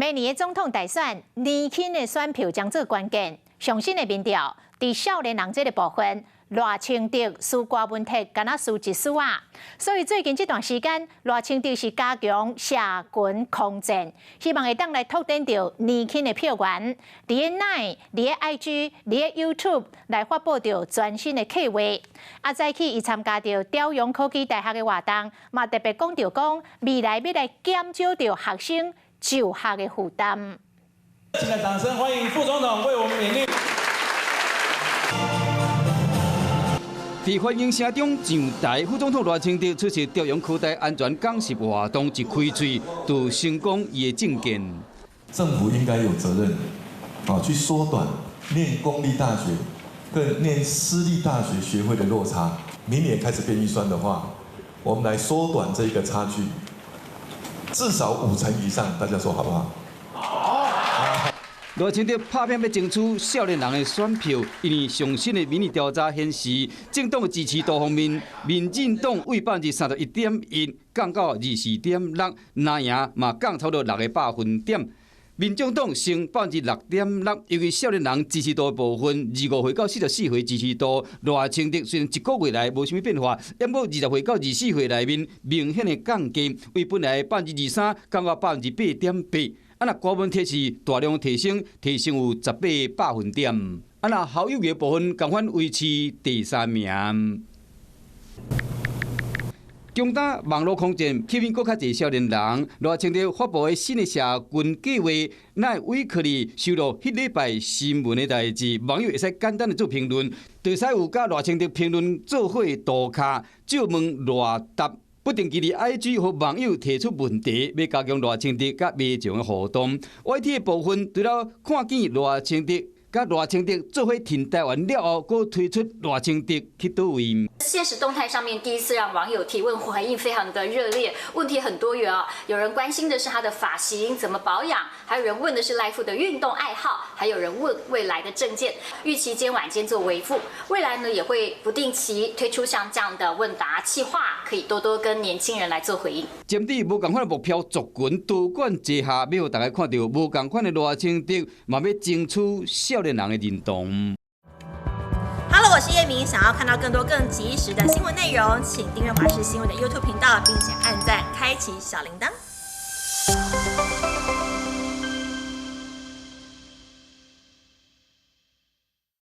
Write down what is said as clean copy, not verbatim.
明年的總統大選，年輕的選票將做關鍵。上新的民調，佇少年人這个部分，賴清德輸柯文哲，敢若輸一絲仔。所以最近這段時間，賴清德是加強社群空戰，希望會當來拓展著年輕的票源。佇个 LINE、佇个 IG、佇個 YouTube 來發布著全新的計劃。啊，早起伊參加著朝陽科技大學的活動，嘛特別講著講未來欲來減少著學生就學的負擔。請來掌聲歡迎副總統為我們勉勵。佇歡迎聲中上台，副總統賴清德出席朝陽科大安全講習活動，一開喙就先講伊的政見。政府應該有責任，啊，去縮短念公立大學跟念私立大學學費的落差。明年開始編預算的話，我們來縮短這個差距，至少五成以上，大家說好不好？好。賴清德拍拼欲爭取少年人的選票，因為上新的民意調查顯示，政黨支持度方面，民進黨為31.1%降到24.6，藍營嘛降差不多6個百分點。民眾黨升6.6%，尤其少年人支持度的部分，25歲到44歲支持度，賴清德雖然一個月來無啥物變化，毋過20歲到24歲內面明顯的降低，為本來23%降到8.8%。啊，若柯文哲是大量提升，提升有18百分點。啊，若侯友宜的部分，仝款維持第三名。強打網路空戰，吸引閣較濟少年人。賴清德發布的新的社群計劃，乃微克里收錄彼禮拜新聞的代誌，網友會使簡單的做評論，就使有佮賴清德評論做伙塗跤，借問賴答。不定期佇 IG 予網友提出問題，欲加強賴清德佮民眾的互動。YT 的部分，除了看見賴清德佮賴清德做伙挺台灣了後，閣推出賴清德去佗位。限時動態上面第一次讓網友提問，回應非常的熱烈，問題很多元啊。有人關心的是他的髮型怎麼保養，還有人問的是賴副的運動愛好，還有人問未來的政見。預期今晚間做回覆，未來呢也會不定期推出像這樣的問答企劃，可以多多跟年輕人來做回應。針對無仝款的目標族群多管齊下，欲予大家看著無仝款的賴清德，嘛欲爭取少年人的認同。 Hello，我是葉明，想要看到更多更及時的新聞內容，請訂閱華視新聞的 YouTube 頻道，並且按讚，開啟小鈴鐺。